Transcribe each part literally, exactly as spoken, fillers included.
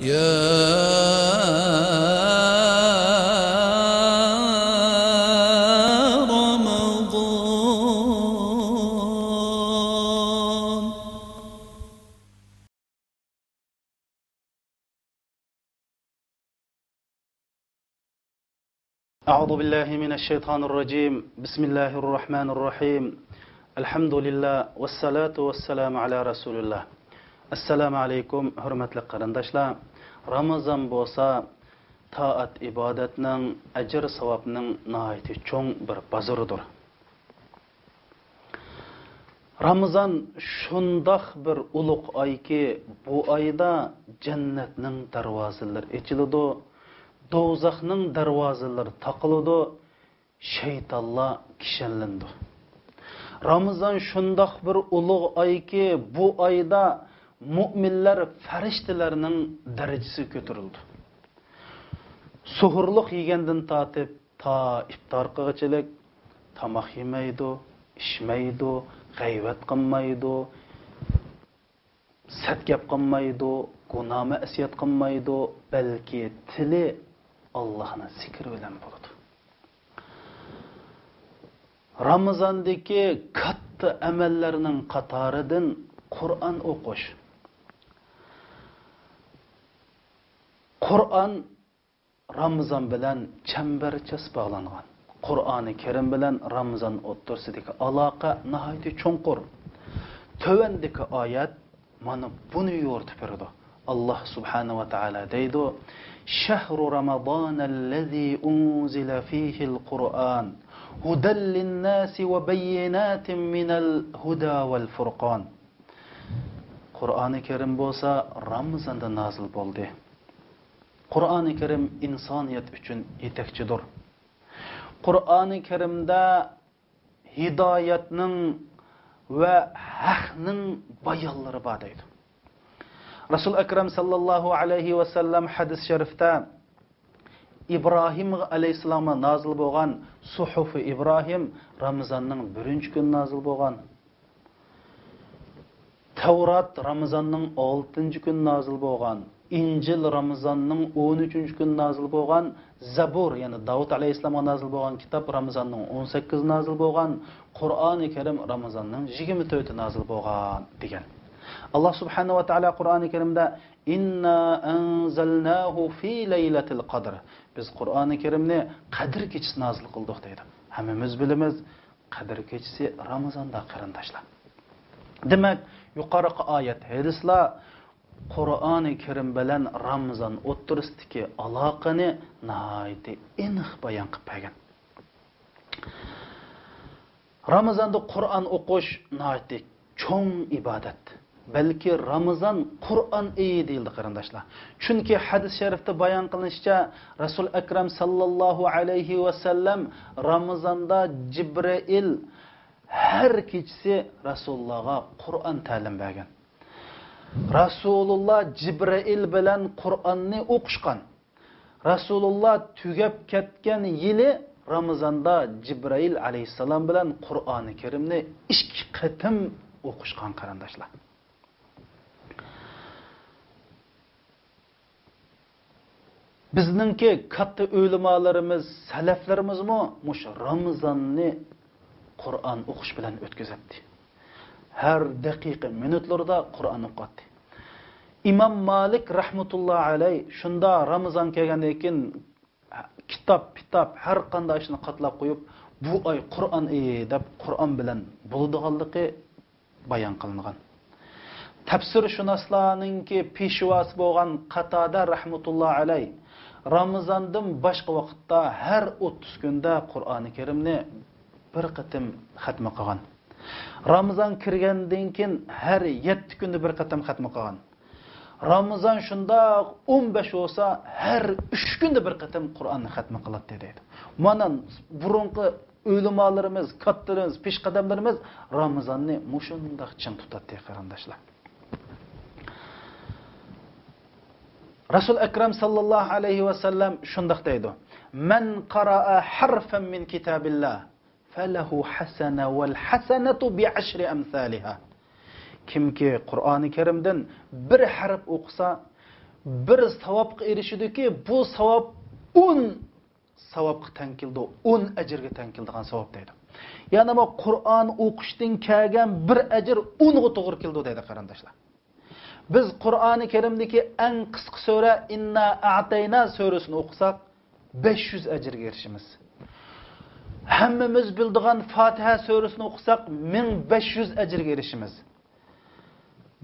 يا رمضان. أعوذ بالله من الشيطان الرجيم. بسم الله الرحمن الرحيم. الحمد لله والصلاة والسلام على رسول الله. ئەسسالامۇ ئەلەيكۇم، ھۆرمەتلىك قېرىنداشلار! رامىزان بولسا تائەت-ئىبادەتنىڭ، ئەجىر-ساۋابنىڭ ناھايىتى چوڭ بىر بازىرىدۇر. رامىزان شۇنداق بىر ئۇلۇغ ئايكى، بۇ ئايدا جەننەتنىڭ دەرۋازىلىرى ئېچىلىدۇ، دوزاخنىڭ دەرۋازىلىرى تاقىلىدۇ، شەيتانلار كىشەنلىنىدۇ. رامىزان شۇنداق بىر ئۇلۇغ ئايكى، بۇ ئايدا مۇئمىنلار پەرىشتىلەرنىڭ دەرىجىسى كۆتۈرۈلىدۇ. سوھۇرلۇق يېگەندىن تارتىپ تا ئىپتارغىچىلىك تاماق يېمەيدۇ، ئىچمەيدۇ، غەيۋەت قىلمايدۇ، سەت گەپ قىلمايدۇ، گۇناھ-مەسىيەت قىلمايدۇ، بەلكى تىلى ئاللاھنى زىكرى بىلەن بولىدۇ. رامىزاندىكى كاتتا ئەمەللەرنىڭ قاتارىدىن قۇرئان ئوقۇش. قۇرئان رامىزان بىلەن چەمبەرچاس باغلانغان. قۇرئانى كەرىم بىلەن رامىزان ئوتتۇرىسىدىكى ئالاقە ناھايىتى چوڭقۇر. تۆۋەندىكى ئايەت مانا بۇنى يورۇتۇپ بېرىدۇ. ئاللاھ سۇبھانەھۇ ۋە تائالا دەيدۇ: شهر رمضان الذي أنزل فيه القرآن هدى للناس وبينات من الهدى والفرقان. قۇرئانى كەرىم بولسا رامىزاندا نازىل بولدى. قۇرئانى كەرىم ئىنسانىيەت ئۈچۈن يېتەكچىدۇر. قۇرئانى كەرىمدە ھىدايەتنىڭ ۋە ھەقنىڭ بايانلىرى بار دەيدۇ. رەسۇل ئەكرەم ساللاللاھۇ ئەلەيھى ۋەسەللەم ھەدىس شەرىفتە ئىبراھىم ئەلەيھىسسالامغا نازىل بولغان سۇھۇفى ئىبراھىم رامىزاننىڭ بىرىنچى كۈنى نازىل بولغان. تەۋرات رامىزاننىڭ ئالتىنچى كۈنى نازىل بولغان. ئىنجىل رامىزاننىڭ ئون ئۈچىنچى كۈنى نازىل بولغان. زەبۇر، يەنى داۋۇت ئەلەيھىسسالامغا نازىل بولغان كىتاب رامىزاننىڭ ئون سەككىزى نازىل بولغان. قۇرئانى كەرىم رامىزاننىڭ يىگىرمە تۆتى نازىل بولغان دېگەن. ئاللاھ سۇبھانەھۇ ۋە تائالا قۇرئانى كەرىمدە: إنا أنزلناه في ليلة القدر. بىز قۇرئانى كەرىمنى قەدىر كېچىسى نازىل قىلدۇق دەيدۇ. ھەممىمىز بىلىمىز، قەدىر كېچىسى رامىزاندا، قېرىنداشلار. دېمەك، يۇقىرىقى ئايەت، ھەدىسلەر قۇرئانى كەرىم بىلەن رامىزان ئوتتۇرىسىدىكى ئالاقىنى ناھايىتى ئېنىق بايان قىلىپ بەرگەن. رامىزاندا قۇرئان ئوقۇش ناھايىتى چوڭ ئىبادەت. بەلكى رامىزان قۇرئان ئېيى دېيىلدى، قېرىنداشلار. چۈنكى ھەدىس شەرىفتە بايان قىلىنىشىچە، رەسۇل ئەكرەم ساللاللاھۇ ئەلەيھى ۋەسەللەم رامىزاندا جىبرىئىل ھەر كېچىسى رەسۇلۇللاھقا قۇرئان تەلىم بەرگەن. رەسۇلۇللاھ جىبرىئىل بىلەن قۇرئاننى ئوقۇشقان. رەسۇلۇللاھ تۈگەپ كەتكەن يىلى رامىزاندا جىبرىئىل ئەلەيھىسسالام بىلەن قۇرئانى كەرىمنى ئىككى قېتىم ئوقۇشقان، قېرىنداشلار. بىزنىڭكى كاتتا ئۆلىمالىرىمىز، سەلەفلىرىمىزمۇ مۇشۇ رامىزاننى قۇرئان ئوقۇش بىلەن ئۆتكۈزەتتى. ھەر دەقىقە، مىنۇتلىرىدا قۇرئان ئوقۇۋاتتى. ئىمام مالىك رەھمەتۇللا ئەلەي شۇندا رامىزان كەلگەندىن كېيىن كىتاب، پىتاب، ھەر قانداق ئىشنى قاتلاپ قويۇپ، بۇ ئاي قۇرئان ئېيى دەپ قۇرئان بىلەن بولىدىغانلىقى بايان قىلىنغان. تەپسىرشۇناسلارنىڭكى پېشۋاسى بولغان قاتادە رەھمەتۇللا ئەلەي رامىزاندىن باشقا ۋاقىتتا ھەر ئوتتۇز كۈندە قۇرئانى كەرىمنى بىر قېتىم خەتمە قىلغان. رامىزان كىرگەندىن كېيىن ھەر يەتتە كۈندە بىر قېتىم خەتمە قىلغان. رامىزان شۇنداق ئون بەش بولسا، ھەر ئۈچ كۈندە بىر قېتىم قۇرئاننى خەتمە قىلاتتى دەيدۇ. مانا بۇرۇنقى ئۆلىمالىرىمىز، كاتتىلىرىمىز، پېشقەدەملىرىمىز رامىزاننى مۇشۇنداق چىڭ تۇتاتتى، قېرىنداشلار. رەسۇل ئەكرەم ساللاللاھۇ ئەلەيھى ۋەسەللەم شۇنداق دەيدۇ: من قرأ حرفا من كتاب الله فله حسنة والحسنة بعشر أمثالها. كىمكى قۇرئانى كەرىمدىن بىر ھەرپ ئوقۇسا، بىر ساۋابقا ئېرىشىدۇكى، بۇ ساۋاب ئون ساۋابقا تەڭ كېلىدۇ، ئون ئەجىرگە تەڭ كېلىدىغان ساۋاب دەيدۇ. يەنى بۇ قۇرئان ئوقۇشتىن كەلگەن بىر ئەجىر ئونغا توغرا كېلىدۇ دەيدۇ، قېرىنداشلار. بىز قۇرئانى كەرىمدىكى ئەڭ قىسقا سۈرە ئىننا ئەتەينا سۈرىسىنى ئوقۇساق، بەش يۈز ئەجىرگە ئېرىشىمىز. ھەممىمىز بىلىدىغان فاتىھە سۈرىسىنى ئوقۇساق، مىڭ بەش يۈز ئەجىرگە ئېرىشىمىز.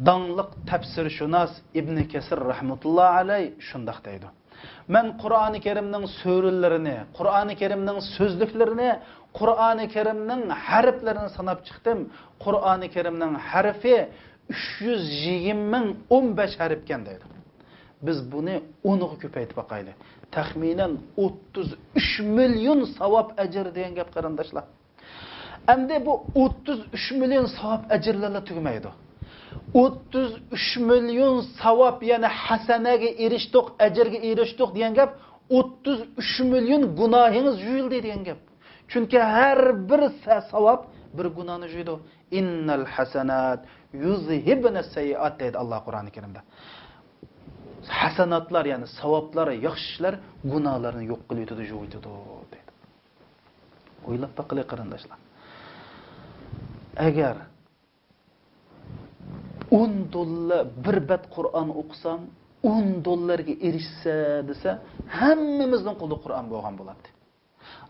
داڭلىق تەپسىرشۇناس ئىبنى كەسىر رەھمەتۇللا ئەلەي شۇنداق دەيدۇ: مەن قۇرئانى كەرىمنىڭ سۈرىلىرىنى، قۇرئانى كەرىمنىڭ سۆزلۈكلىرىنى، قۇرئانى كەرىمنىڭ ھەرپلىرىنى ساناپ چىقتىم. قۇرئانى كەرىمنىڭ ھەرپى ئۈچ يۈز يىگىرمە مىڭ ئون بەش ھەرپكەن دەيدۇ. بىز بۇنى ئونغا كۆپەيتىپ باقايلى. تەخمىنەن ئوتتۇز ئۈچ مىليون ساۋاب ئەجىر دېگەن گەپ، قېرىنداشلار. ئەمدى بۇ ئوتتۇز ئۈچ مىليون ساۋاب ئەجىرلەرلا تۈگىمەيدۇ. ئوتتۇز ئۈچ مىليون ساۋاب، يەنى ھەسەنەگە ئېرىشتۇق، ئەجىرگە ئېرىشتۇق دېگەن گەپ، ئوتتۇز ئۈچ مىليون گۇناھىڭىز يۇيۇلدى دېگەن گەپ. چۈنكى ھەر بىر سە-، ساۋاب بىر گۇناھنى يۇيىدۇ. «ئىننەل ھەسەنات يۇزھىبنەس سەييىئات» دەيدۇ ئاللا قۇرئانى كەرىمدە. ھەسەناتلار، يەنى ساۋابلار، ياخشى ئىشلار گۇناھلارنى يوق قىلىۋېتىدۇ، يۇيۇۋېتىدۇ دەيدۇ. ئويلاپ باقىلى، قېرىنداشلار. ئەگەر ئون دوللار بىر بەت قۇرئان ئوقۇسام، ئون دوللارغا ئېرىشسە دېسە، ھەممىمىزنىڭ قولىدا قۇرئان بولغان بولاتتى.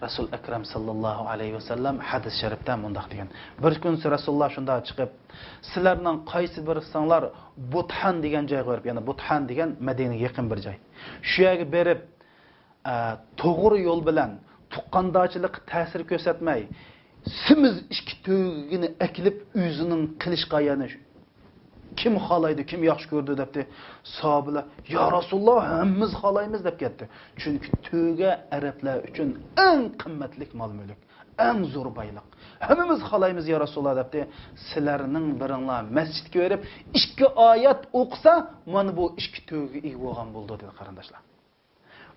رەسۇل ئەكرەم ساللاللاھۇ ئەلەيھى ۋەسەللەم ھەدىس شەرىپتە مۇنداق دېگەن. بىر كۈنسى رەسۇلۇللا شۇنداق چىقىپ، سىلەرنىڭ قايسى بىرسىڭلار بۇتھان دېگەن جايغا بېرىپ، يەنى بۇتھان دېگەن مەدىنىگە يېقىن بىر جاي. شۇ يەرگە بېرىپ، ئە، توغرا يول بىلەن تۇغقاندارچىلىققا تەسىر كۆرسەتمەي، سېمىز ئىككى تۆگىنى ئەكېلىپ ئۆزىنىڭ قىلىشقا، يەنى كىم خالايدۇ، كىم ياخشى كۆرىدۇ دەپتۇ. ساھابىلەر، يا رەسۇلاللا، ھەممىمىز خالايمىز دەپ كەتتى. چۈنكى تۆگە ئەرەبلەر ئۈچۈن ئەڭ قىممەتلىك مال-مۈلۈك، ئەڭ زور بايلىق. ھەممىمىز خالايمىز، يا رەسۇلاللا دەپتۇ. سىلەرنىڭ بىرىڭلار مەسچىتكە بېرىپ ئىككى ئايەت ئوقۇسا، مانا بۇ ئىككى تۆگىگە ئىگە بولغان بولىدۇ، دېدى قېرىنداشلار.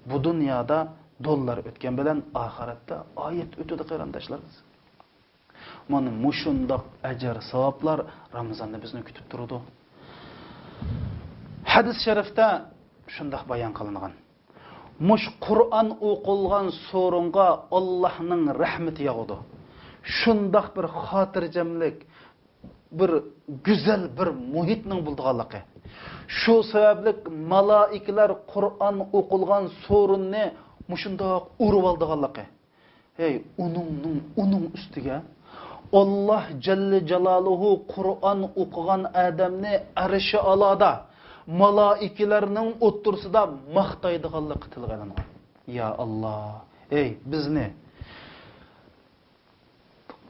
بۇ دۇنيادا دوللار ئۆتكەن بىلەن ئاخىرەتتە ئايەت ئۆتىدۇ، قېرىنداشلار. مانا مۇشۇنداق ئەجىر، ساۋابلار رامىزاندا بىزنى كۈتۈپ تۇرىدۇ. ھەدىس شەرىفتە شۇنداق بايان قىلىنغان. مۇشۇ قۇرئان ئوقۇلغان سورۇنغا ئاللاھنىڭ رەھمىتى ياغىدۇ. شۇنداق بىر خاتىرجەملىك، بىر گۈزەل بىر مۇھىتنىڭ بولىدىغانلىقى. شۇ سەۋەبلىك مالائىكىلەر قۇرئان ئوقۇلغان سورۇننى مۇشۇنداق ئۇرۇۋالىدىغانلىقى. ھەي، ئۇنىڭنىڭ، ئۇنىڭ ئۈستىگە ئاللاھ جەللە جالالۇھۇ قۇرئان ئوقۇغان ئادەمنى ئەرشى ئالادا مالائىكىلەرنىڭ ئوتتۇرىسىدا ماختايدىغانلىقى تىلغا ئېلىنغان. يا ئاللاھ، ھەي، بىزنى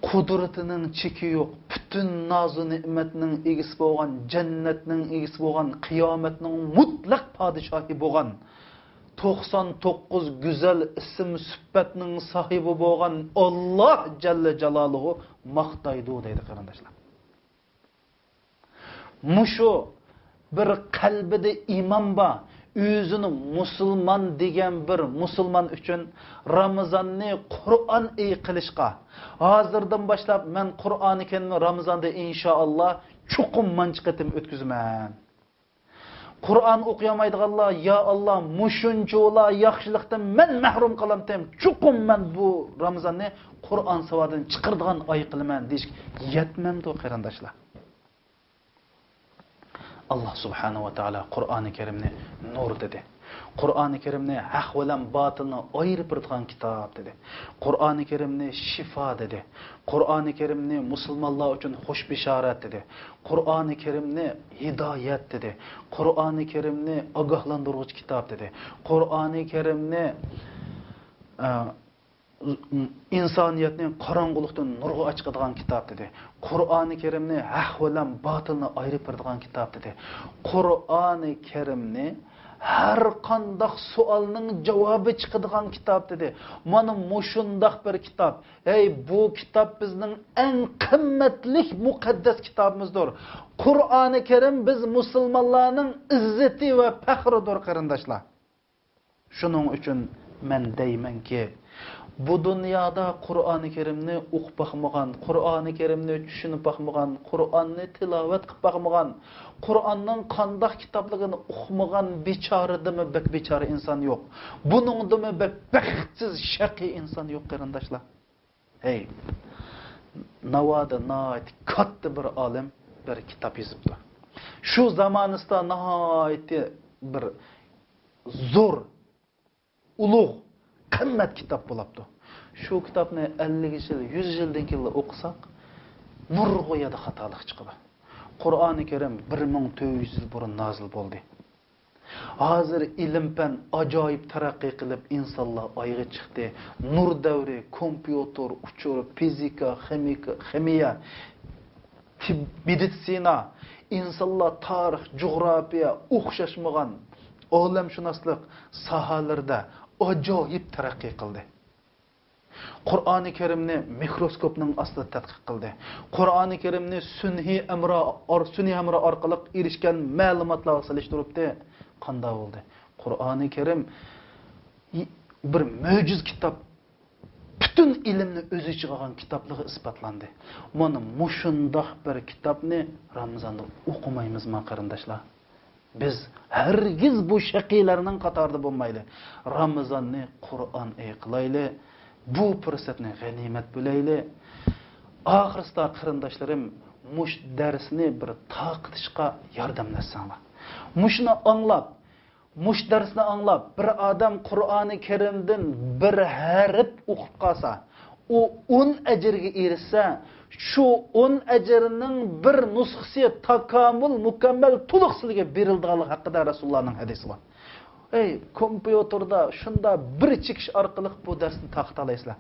قۇدرىتىنىڭ چېكى يوق، پۈتۈن نازۇ نېمەتنىڭ ئىگىسى بولغان، جەننەتنىڭ ئىگىسى بولغان، قىيامەتنىڭ مۇتلەق پادىشاھى بولغان، توقسان توققۇز گۈزەل ئىسىم سۈپەتنىڭ ساھىبى بولغان ئاللاھ جەللە جالالۇھۇ ماختايدۇ دەيدۇ، قېرىنداشلار. مۇشۇ بىر قەلبىدە ئىمان بار، ئۆزىنى مۇسۇلمان دېگەن بىر مۇسۇلمان ئۈچۈن رامىزاننى قۇرئان ئېيى قىلىشقا، ھازىردىن باشلاپ مەن قۇرئانى كەرىمنى رامىزاندا ئىنشائاللا چوقۇم مانچە قېتىم ئۆتكۈزىمەن. قۇرئان ئوقۇيالمايدىغانلار، يا ئاللا، مۇشۇنچىۋالا ياخشىلىقتىن مەن مەھرۇم قالامتىم، چوقۇم مەن بۇ رامىزاننى قۇرئان ساۋادىدىن چىقىرىدىغان ئاي قىلىمەن دېيىشكە يەتمەمدۇ، قېرىنداشلار؟ ئاللا سۇبھانەھۇ ۋە تائالا قۇرئانى كەرىمنى نۇر دېدى. قۇرئانى كەرىمنى ھەق بىلەن باتىلنى ئايرىپ بېرىدىغان كىتاب دېدى. قۇرئانى كەرىمنى شىفا دېدى. قۇرئانى كەرىمنى مۇسۇلمانلار ئۈچۈن خۇش بېشارەت دېدى. قۇرئانى كەرىمنى ھىدايەت دېدى. قۇرئانى كەرىمنى ئاگاھلاندۇرغۇچ كىتاب دېدى. قۇرئانى كەرىمنى، ئە، ئىنسانىيەتنى قاراڭغۇلۇقتىن نۇرغا ئاچىقىدىغان كىتاب دېدى. قۇرئانى كەرىمنى ھەق بىلەن باتىلنى ئايرىپ بېرىدىغان كىتاب دېدى. قۇرئانى كەرىمنى ھەر قانداق سوئالنىڭ جاۋابى چىقىدىغان كىتاب دېدى. مانا مۇشۇنداق بىر كىتاب. ھەي، بۇ كىتاب بىزنىڭ ئەڭ قىممەتلىك مۇقەددەس كىتابىمىزدۇر. قۇرئانى كەرىم بىز مۇسۇلمانلارنىڭ ئىززىتى ۋە پەخرىدۇر، قېرىنداشلار. شۇنىڭ ئۈچۈن مەن دەيمەنكى، بۇ دۇنيادا قۇرئانى كەرىمنى ئوقۇپ باقمىغان، قۇرئانى كەرىمنى چۈشىنىپ باقمىغان، قۇرئاننى تىلاۋەت قىلىپ باقمىغان، قۇرئاننىڭ قانداق كىتابلىقىنى ئۇقمىغان بىچارىدىمۇ بەك بىچارە ئىنسان يوق. بۇنىڭدىمۇ بەك بەختسىز، شەقىي ئىنسان يوق، قېرىنداشلار. ھەي، ناۋادا ناھايىتى كاتتا بىر ئالىم بىر كىتاب يېزىپتۇ. شۇ زامانىسىدا ناھايىتى بىر زور، ئۇلۇغ، قىممەت كىتاب بولاپتۇ. شۇ كىتابنى ئەللىك يىل، يۈز يىلدىن كېيىن ئوقۇساق، نۇرغۇن يەردە خاتالىق چىقىدۇ. قۇرئانى كەرىم بىر مىڭ تۆت يۈز يىل بۇرۇن نازىل بولدى. ھازىر ئىلىم-پەن ئاجايىپ تەرەققىي قىلىپ، ئىنسانلار ئايغا چىقتى. نۇر دەۋرى، كومپيۇتېر، ئۇچۇر، فىزىكا، خىمىكا، خىمىيە، تىب، مېدىتسىنا، ئىنسانلار تارىخ، جۇغراپىيە، ئوخشاشمىغان ئالەمشۇناسلىق ساھەلىرىدە ئاجايىپ تەرەققىي قىلدى. قۇرئانى كەرىمنى مىكروسكوپنىڭ ئاستىدا تەتقىق قىلدى. قۇرئانى كەرىمنى سۈنئىي ھەمراھ، ئار-، سۈنئىي ھەمراھ ئارقىلىق ئېرىشكەن مەلۇماتلارغا سېلىشتۇرۇپتى. قانداق بولدى؟ قۇرئانى كەرىم ي-، بىر مۆجىزە كىتاب، پۈتۈن ئىلىمنى ئۆز ئىچىگە ئالغان كىتابلىقى ئىسپاتلاندى. مانا مۇشۇنداق بىر كىتابنى رامىزاندا ئوقۇمايمىزما، قېرىنداشلار؟ بىز ھەرگىز بۇ شەقىيلەرنىڭ قاتارىدا بولمايلى. رامىزاننى قۇرئان ئېي قىلايلى. بۇ پۇرسەتنى غەنىيمەت بىلەيلى. ئاخىرسىدا قېرىنداشلىرىم، مۇشۇ دەرسنى بىر تارقىتىشقا ياردەملەشسەڭلار. مۇشۇنى ئاڭلاپ، مۇشۇ دەرسنى ئاڭلاپ، بىر ئادەم قۇرئانى كەرىمدىن بىر ھەرپ ئوقۇپ قالسا، ئۇ ئون ئەجىرگە ئېرىشسە، شۇ ئون ئەجىرنىڭ بىر نۇسخىسى تاكامۇل، مۇكەممەل، تولۇق سىلىگە بېرىلىدىغانلىقى ھەققىدە رەسۇلۇللانىڭ ھەدىسى بار. ئەي، كومپيۇتېردا شۇنداق بىر چېكىش ئارقىلىق بۇ دەرسنى تارقىتالايسىلەر.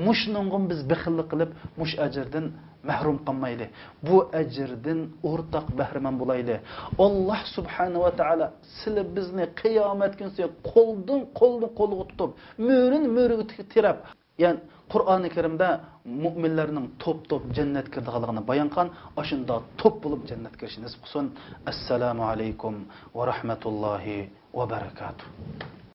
مۇشۇنىڭغىمۇ بىز بېخىللىق قىلىپ، مۇشۇ ئەجىردىن مەھرۇم قالمايلى. بۇ ئەجىردىن ئورتاق بەھرىمەن بولايلى. ئاللاھ سۇبھانەھۇ ۋە تائالا سىلى بىزنى قىيامەت كۈنىسى قولدىن قولنى قولغا تۇتۇپ، مۈرىنى مۈرىگە تىرەپ، يەنى قۇرئانى كەرىمدە مۇئمىنلەرنىڭ توپ-توپ جەننەتكە كىرىدىغانلىقىنى بايان قىلغان، ئاشۇنداق توپ بولۇپ جەننەتكە كىرىشنى نېسىپ قىلسۇن. ئەسسالامۇ ئەلەيكۇم ۋە رەھمەتۇللاھى ۋە بەرەكاتۇھ.